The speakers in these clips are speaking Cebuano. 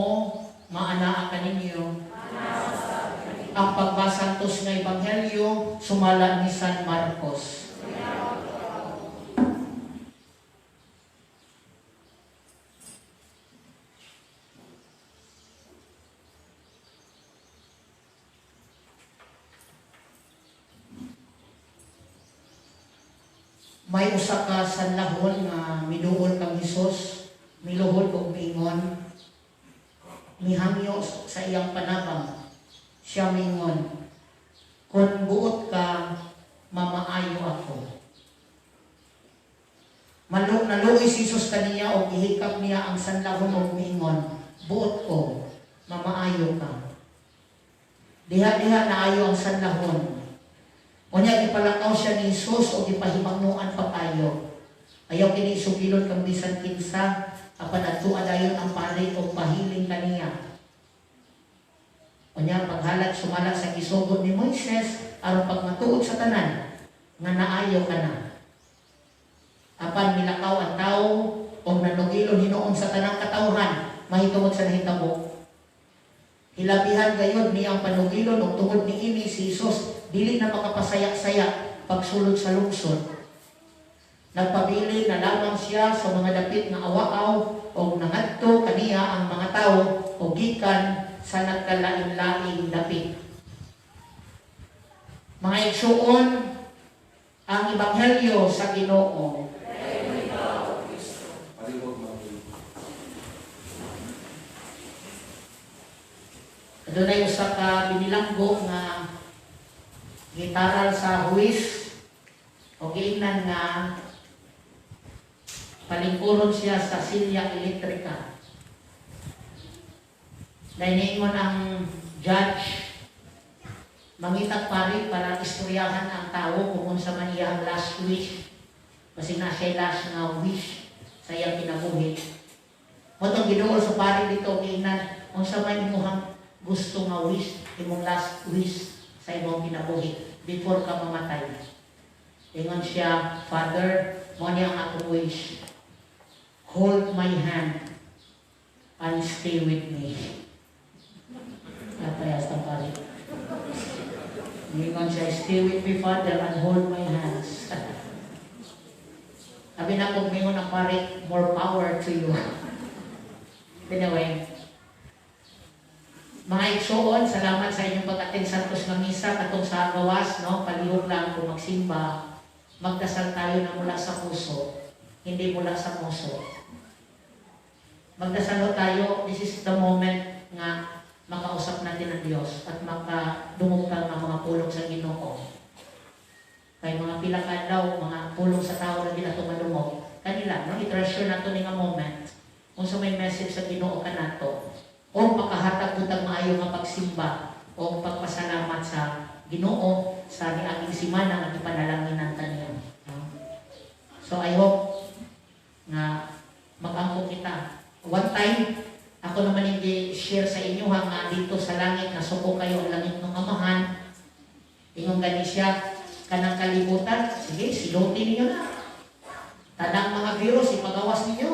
Ginoo maanaa kaninyo. Ang pagbasantos nga Ebanghelyo sumala ni San Marcos. May usa ka sanlahon nga miduol kang Hesus, miluhod og miingon, mihangyo sa iyang panabang. Siya miingon, "Kung buot ka, mamaayo ako." Naluoy si Jesus kaniya og gihikap niya ang sanlahon og miingon, "Buot ko, mamaayo ka." Diha-diha naayo ang sanlahon. Unya gipalakaw siya ni Jesus og gipahimangnoan pa kayo. Ayaw kini isugilon kang bisan kinsa, apan adtoa dayon ang pari og pahiling kaniya. Unya paghalat sumala sa gisugo ni Moises aron pagmatuod sa tanan nga naayo ka na. Apan milakaw ang tawo og nanugilon hinuon sa tanang katawhan mahitungod sa nahitabo. Hilabihan gayud niyang panugilon og tungod niini si Jesus dili na makapasaya-saya pagsulod sa lungsod. Nagpabili na lamang siya sa mga dapit nga awaaw og nangadto kaniya ang mga tawo og gikan sa nagkalain-laing dapit. Mga igsuon, ang Ebanghelyo sa Ginoo. Adunay usa ka binilanggo nga gitaral sa huwis o giingnan nga palingkuron siya sa silya elektrika. Dahil ang judge, mangitag pari para istoryahan ang tao kung unsa man iyang last wish. Kasi na siya last nga wish sa iyang kinabuhi. Motong giduol sa pari dito, giingnan, unsa man imong gusto nga wish, imong last wish sa imong kinabuhi before ka mamatay. Ingon siya, "Father, mo ni ang akong wish. Hold my hand and stay with me." Napayas ng pari. Ingon siya, "Stay with me, Father, and hold my hands." Sabi na kung mingon ang pari, "More power to you." Anyway, mga igsuon, salamat sa inyong pag-attend sa Santos nga Misa katong sa gawas, no? Palihog lang kung magsimba, magdasal tayo na mula sa puso, hindi mula sa puso. Magdasal ho tayo, this is the moment nga makausap natin ang Diyos at makadungog ka ng mga pulong sa Ginoo. Kay mga pila ka adlaw, mga pulong sa tao na di nato madungog. Kanila, no? I-treasure nato ni nga moment. Kung sa may message sa Ginoo kanato, o makahatag butang maayo nga pagsimba o pagpasalamat sa Ginoo sa niaging simana nga gipanalanginan kaniya. No? So I hope nga mag-ampo kita. One time, ako naman hindi share sa inyo ha, nga dito sa langit, nasuko kayo ang langit ng Amahan. Ingon gani siya, kanang kalibutan, sige, siluti ninyo na. Tanang mga virus, ipagawas ninyo.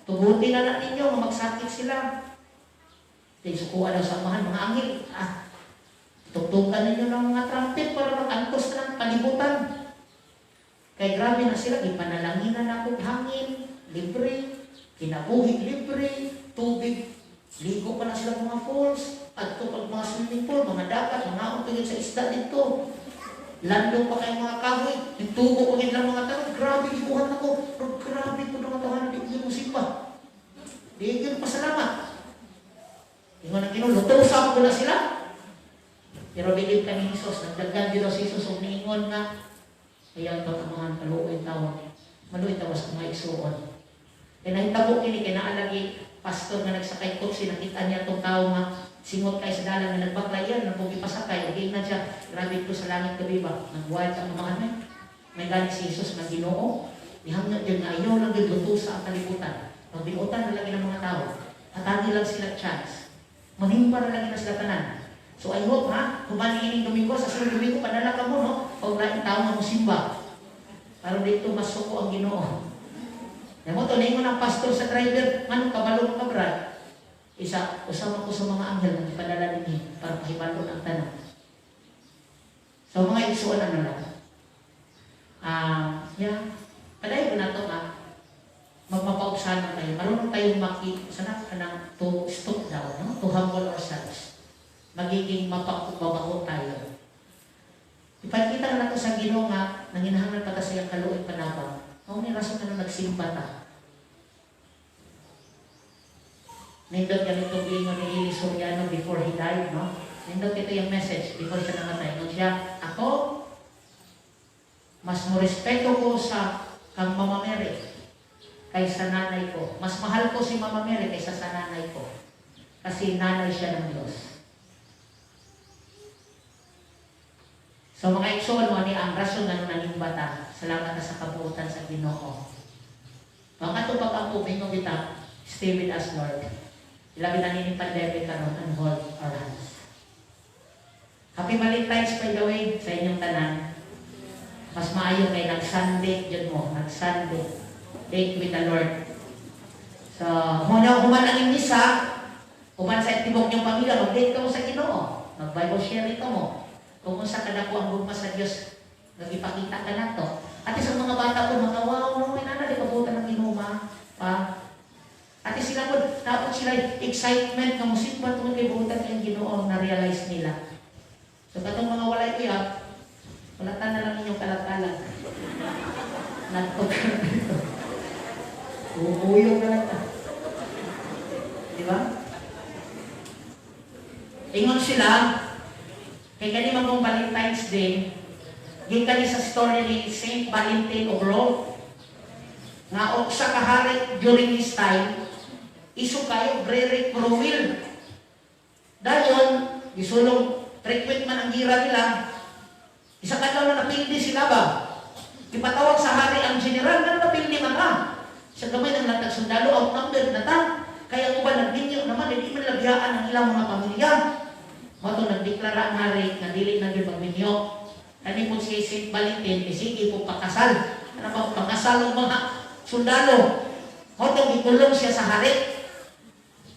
Tugutin na lang ninyo, nga magsakit sila. Sukuan daw sa Amahan, mga anghel, tugtugan ninyo ng mga trumpet para mag-antos na ng kalibutan. Kay grabe na sila, ipanalanginan na akong hangin, libre, kinabuhi libre, tubig, ligo pa na sila mga falls, at pag mga swimming pool, mga dagat, mga tingin sa isda dito. Landong pa kayong mga kahoy, nitubo ko lang mga tanong, grabe gibuhat ako, pero grabe po mga tawanan, di ko simba. Di ko pasalamat. Ingon ang Ginoo, lutusan ko na sila. Pero bilib ka ni Jesus, nagdagan din si Jesus og niingon nga, ayaw ito amahan, kaluoy tawag. Maluoy tawas sa mga igsuon. Kaya nahitabo kini, kay naalagi, pastor nga nagsakay kotse, nakita niya itong tao nga singot kay sa dalan nga nagbaklayan, nagpugi pasakay, ug giingnan siya, grabe ito sa langit gabi ba, nagbuhay ang amahan may. May gani si Jesus nga Ginoo, nihangyo gyud nga ayaw lang gyud lutusa ang kalibutan. Pagbinutan na lagi ng mga tao, hatagi lang sila chance. Manimpa na lagi na sila tanan. So I hope ha, human ining Domingo, sa sunod Domingo, padala ka mo, no? Pag laing tao nga mosimba. Para dito masuko ang Ginoo. Yan mo to, ningon ang pastor sa driver, nganong kabalo ka, brad? Isa, usa man ko sa mga anghel nga gipadala dinhi para pahibalo ang tanan. So mga igsuon, ano lang. Ah, yeah. Padayon ko na to nga magmapaubsanon tayo. Marunong tayong maki, sana kanang to stoop down, no? To humble ourselves. Magiging mapagkumbaba tayo. Ipakita na nato sa Ginoo nga nanginahanglan pa ta sa iyang kaluoy, panabang. Mao ni rason nga nagsimba ta. Nindot ganito giingon ni Eli Soriano before he died, no? Nindot ito yung message before siya namatay. Nung siya, "Ako, mas mo respeto ko sa kang Mama Mary kaysa nanay ko. Mas mahal ko si Mama Mary kaysa sa nanay ko. Kasi nanay siya ng Diyos." So mga igsoon, mo ni ang rason nga nanging bata. Salamat na sa kabuutan sa Ginoo. Mga atong pag-ampo, mingon kita, stay with us, Lord. Ilabi na nining pandemic karon and hold our hands. Happy Valentine's, by the way, sa inyong tanan. Mas maayo kay nag-Sunday jud mo, nag-Sunday. Date with the Lord. So, human human ang misa, human sa tibok niyong pamilya, mag-date ka mo sa Ginoo. Mag-Bible sharing ka mo. Kung unsa kadako ang gugma sa Dios, nagipakita ka nato. At sa mga bata po, mga wow, no, may nana, di kabutan ng Ginoo, ma. Pa. At sila po, napot sila excitement nga musimba tungod kay buutan kay Ginoo, na-realize nila. So katong mga walay uyab, wala ta na lang inyong kalag-kalag. Nagtog ka na dito. Uuyog na lang ta. Di ba? Ingon sila, kay kani man kong Valentine's Day, gikan ni sa story ni Saint Valentine of Rome, nga og sa kahari during his time, iso kayo, very cruel. Dayon, gisulong, frequent man ang gira nila, isa ka na napildi sila ba? Ipatawag sa hari ang general, nga napildi man ka. Sa gamay ng latag sundalo, outnumbered na ta. Kaya kung ba nagminyo naman, hindi man labiyaan ang ilang mga pamilya. Mao nagdeklara ang hari nga dili na gyud magminyo. Kani po si Saint Valentin, eh, sige po pakasal. Ano ba, pakasal ang mga sundalo. Mao gikulong siya sa hari.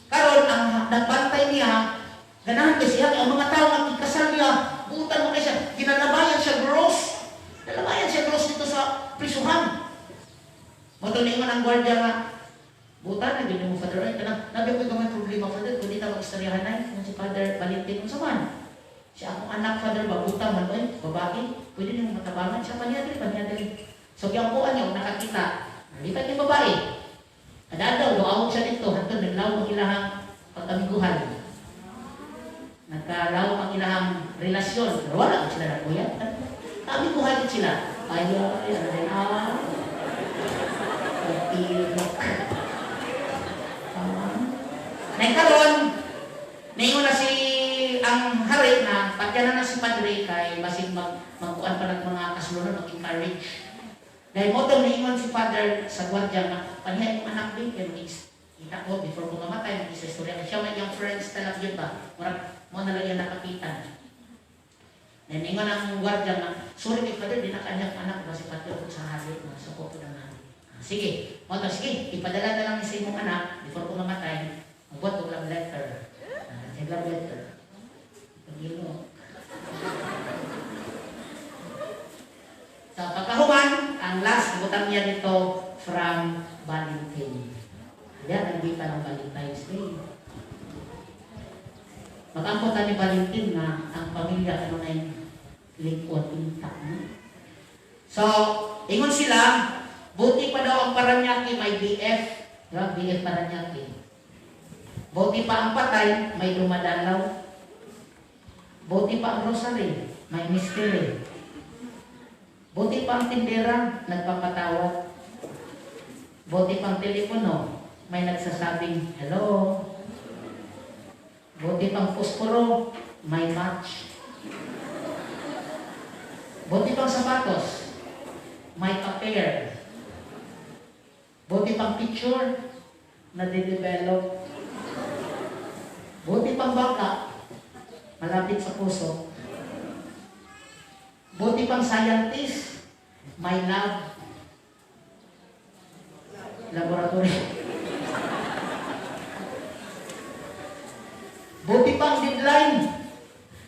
Karon ang nagbantay niya, ganahan kay siya, ang mga tao nga gikasal niya, buutan mo kay siya, ginalabayan siya gross. Nalabayan siya gross dito sa prisuhan. Mao to niingon ang gwardiya nga, buta na gyud mo, Father, ay kanang nabi ko gamay problema, Father, kundi ta mag-istoryahan ay kung si Father Valentin, unsa man. Siya akong anak, Father, babuta man oy, babae, pwede nimo matabangan siya, panyadiri, panyadiri. So giyampuan niya og nakakita, nalipat yung babae. Kadadaw, duawog siya dito, hantod naglaw ang ilahang pagkamiguhan. Nagkalaw ang ilahang relasyon, pero wala ko sila naguyat. Kaamiguhan din sila. Ay, ay, ano din, ah. Pagtilok. Ah. Nagkaroon, ningon na si ang hari na patyan na na si Padre kay basig magkuan pa ng mga kasulunan, mag-encourage. Dahil mo daw niingon si Father sa gwardiya nga panihay mong anak din kay mag kita ko before ko mamatay, mag isa istorya siya may iyang friends talag yun ba, murag mo na lang yan nakapitan. Dahil ningon ang gwardiya nga, "Sorry kay Father, di na kanyang anak ba si Father ko sa hari na suko ko ng hari." Ah, sige mo to, sige, ipadala na lang sa imong anak before ko mamatay, magbuhat og love letter. Ah, love letter. Pagilo. Sa pagkahuman, ang last, butang niya dito, from Valentine. Yan, ang dita ng Valentine's Day. Magampo ta ni Valentine nga ang pamilya kanunay lingkod intact. No? So, ingon sila, buti pa daw ang Paranaque may BF. Diba? BF Paranaque. Buti pa ang patay, may dumadalaw. Buti pa ang rosary, may mystery. Buti pa ang tindera, nagpapatawad. Buti pang telepono, may nagsasabing, "Hello." Buti pang posporo, may match. Buti pang sapatos, may ka-pair. Buti pang picture, nade-develop. Buti pang baka, malapit sa puso. Buti pang scientist, may lab. Laboratory.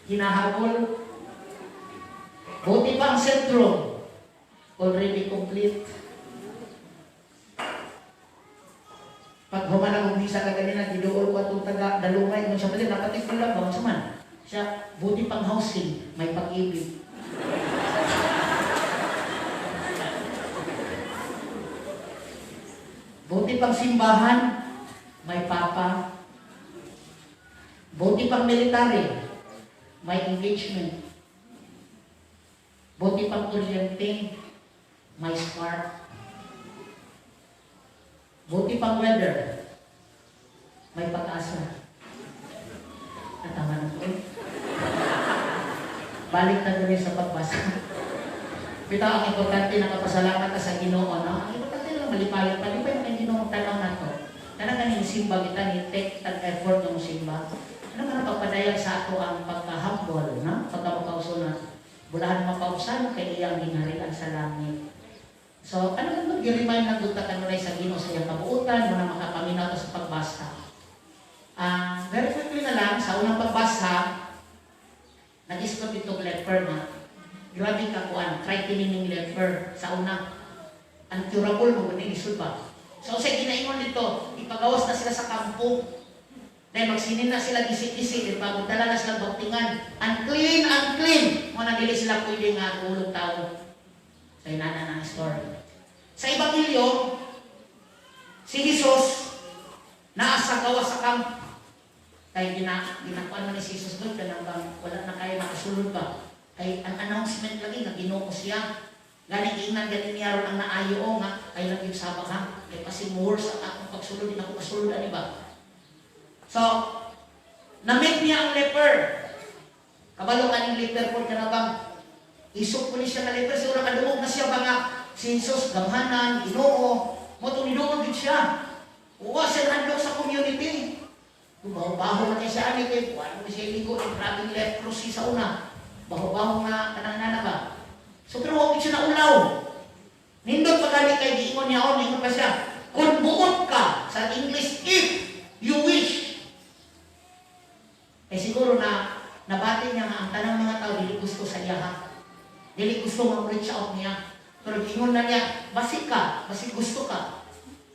Hinahabol. Buti pa ang sentro, already complete. Pag human ang misa kaganina, giduol ko atong taga Dalungay, kung siya pala, napatik ko lang, bang man. Siya, buti pang housing, may Pag-IBIG. Buti pang simbahan, may papa. Buti pang military, may engagement. Buti pang kuryente, may Spark. Buti pang weather, may Pag-asa. Natama na ko eh. Balik na dun sa pagbasa. Bitaw, ang importante, nakapasalamat ka sa Ginoo, no? Ang importante lang malipayon. Palipay mo kay Ginoo ang tanaw na to. Kanang kaning simba kita ni take tag effort ng simba. Ano man ang pagpadayag sa ato ang pagka-humble, no? Pagka na bulahan makaupsan kay iyang gingharian sa langit. So, ano lang gi-remind lang gud ta kanunay sa Ginoo sa iyang kabuutan, mo na makapaminaw ta sa pagbasa. Very quickly na lang, sa unang pagbasa, nag-isgot itong leper nga. Grabe ka kuan, frightening leper sa una. Uncurable mo gani lisod ba? So sa ginaingon dito, ipagawas na sila sa kampo. Dahil magsinin na sila gisi-gisi, di ba? Dala na sila baktingan. Unclean, unclean! Mo na dili sila pwede nga ulog tao. Sa inana ng story. Sa Ebanghelyo, si Jesus naa sa gawas sa camp. Kay ginakuan man ni si Jesus doon, kanang bang wala na kayo makasulod ba? Kay ang announcement lagi nga Ginoo siya. Gani ingnan gani niya ron ang naayo o nga kay lang yung sabak ha. Kay pasimur sa akong pagsulod, di na ako kasulod ani ba? So, na-meet niya ang leper. Kabalo kaning leper po ka na bang isok po ni siya nga leper, siguro kadungog na siya ba nga si Jesus, gamhanan, Ginoo, mo itong nidungog gid siya. Uwa siya nandok sa community. Baho-baho na kay siya ani kay kuan mo siya ligo ang grabing leprosy sa una. Baho-baho nga kanang nana ba. So pero wa siya naulaw. Nindot pa gani kay giingon niya on, ningon pa siya. Kung buot ka, sa English, if you wish. Eh siguro na nabati niya nga ang tanang mga tao dili gusto sa iya ha. Dili gusto mag-reach out niya. Pero giingon na niya, basig ka, basig gusto ka.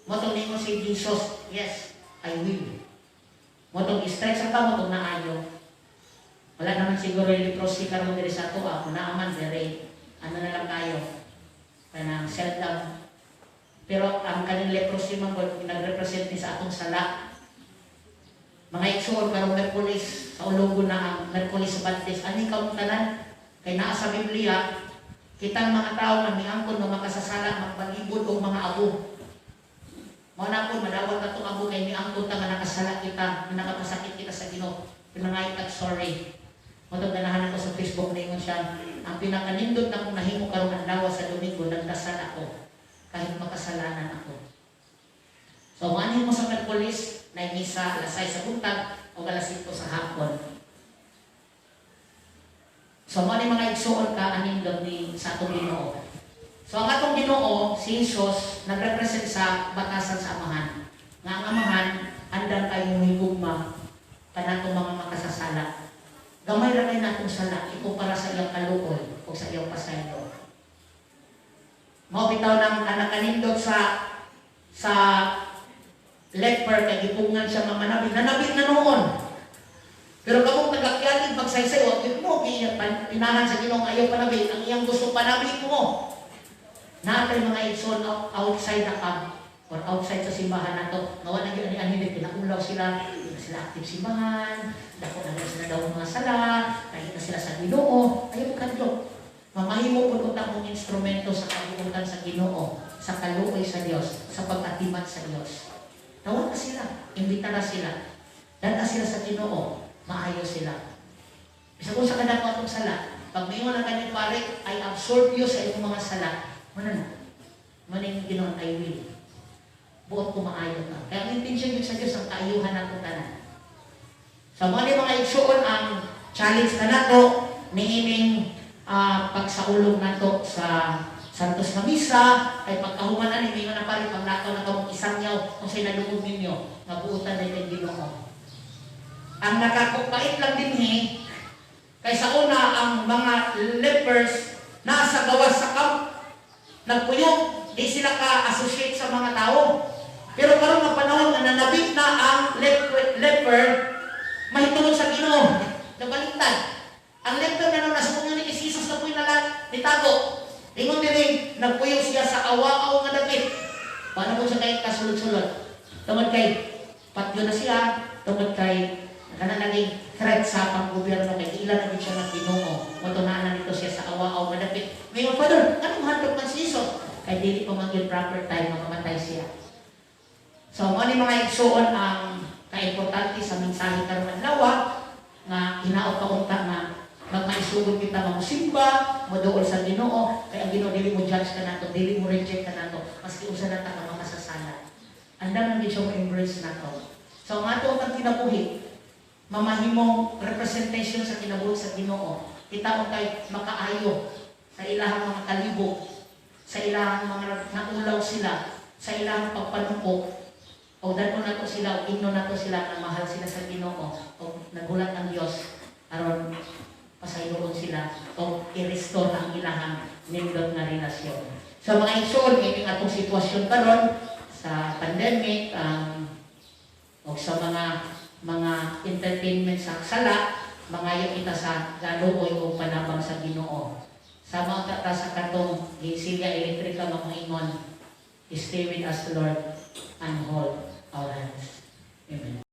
Motong ningon si Jesus, "Yes, I will." Motong stretch ang kamot og naayo. Wala naman siguro yung leprosy karon diri sa ato ah, kung naaman diri ano na lang kayo. Kanang seldom. Pero ang kaning leprosy man gud nagrepresent ni sa atong sala. Mga igsoon, karong Merkulis sa Ulongo na ang Merkulis sa Bantes. Ani kamong tanan kay naa sa Biblia kitang mga tao nga miangkon nga makasasala magbalibod og mga abo. Mao na po madawat atong abo kay miangkon ta nga nakasala kita, nga nakapasakit kita sa Ginoo. Pinangayot tag sorry. Mo ganahan ako sa Facebook, ningon siya, ang pinakanindot na kong nahimo karong adlaw sa Domingo, nagdasal ako kahit makasalanan ako. So, maanhin mo sa Merkulis, na misa alas 6 sa buntag o alas 5 sa hapon. So, mo ni mga igsuon ka anindot ni sa atong Ginoo. So, ang atong Ginoo, si Jesus, nagrepresent sa batasan sa Amahan. Nga ang Amahan, andam kayo higugma kanatong mga makasasala. Gamay ra kay natong sala ikumpara sa iyang kaluoy o sa iyang pasaylo. Mao bitaw nang anak kanindot sa leper kay gipungan siya nga manabi, nanabi na noon. Pero kamong tagakyalig magsaysay, wa gyud mo pinahan sa Ginoo ayaw panabi, ang iyang gusto panabi mo. Naa tay mga igsoon outside the camp or outside sa simbahan nato. Nga wa na gyud ani ani pinaulaw sila, di na sila active simbahan, dako na lang sila daw mga sala, kahit na sila sa Ginoo, ayaw kadlok. Mamahimo pud unta mong instrumento sa kabuutan sa Ginoo, sa kaluoy sa Dios, sa pag-atiman sa Dios. Tawag na sila, imbita na sila. Dada sila sa Ginoo, maayo sila. Bisa kung sa kadako atong sala, pag mingon ang kanyang pare, "I absolve you sa imong mga sala." Muna na. Maning Ginoo, "I will. Buot ko maayo ka." Kaya ang intention yun sa Diyos, ang kaayuhan nato tanan. Sa mga ni mga igsuon, ang challenge na nato, niining pagsaulog nato sa Santos na Misa, kay pagkahuman ani, may na pare, pag nakaw na kamong isang yaw, kung sa'y nalungog ninyo, nga buutan na kay Ginoo. Ang nakakupait lang din eh, Kay sa una, ang mga lepers nasa gawas sa camp, nagpuyo, di sila ka-associate sa mga tao. Pero karon nga panahon nga nanabik na ang leper, mahitungod sa Ginoo. Nabaliktad. Ang leper na nung nasa community, si Jesus na po'y nala, nitago. Ingon diri, nagpuyo siya sa awa-aw nga dapit. Paano po siya kay kasulod-sulod? Tungod kay patyo na siya, tungod kay kana naging threat sa panggobyerno kay ila na gid siya nga Ginoo. Mao naa na nito siya sa awa-aw nga dapit. Mayon, "Father, anong handok man si Jesus?" Kay dili pa man gyud proper time, makamatay siya. So, mao ni, mga igsuon, ang kaimportante sa mensahe karong adlaw nga hinaot pa unta nga magmaisugod kita nga mosimba, moduol sa Ginoo, kay ang Ginoo dili mo judge kanato, dili mo reject kanato, maski usa na ta ka makasasala. Andam lang gid siya mo embrace nato. So ang ato ang kinabuhi, mamahimong representation sa kinabuhi sa Ginoo. Kita kay makaayo sa ilahang mga kalibog, sa ilahang mga naulaw sila, sa ilahang pagpanumpo, o dad-on nato sila, o ingnon nato sila na mahal sila sa Ginoo, o naghulat ang Dios aron pasayloon sila o i-restore ang ilahang nindot nga relasyon. So mga igsoon, ining atong sitwasyon karon sa pandemic o sa mga entertainment sa sala, mangayo kita sa galuoy o panabang sa Ginoo. Sama ta sa katong gisilya elektrika mga ingon, "Stay with us, Lord, and hold our hands." Amen.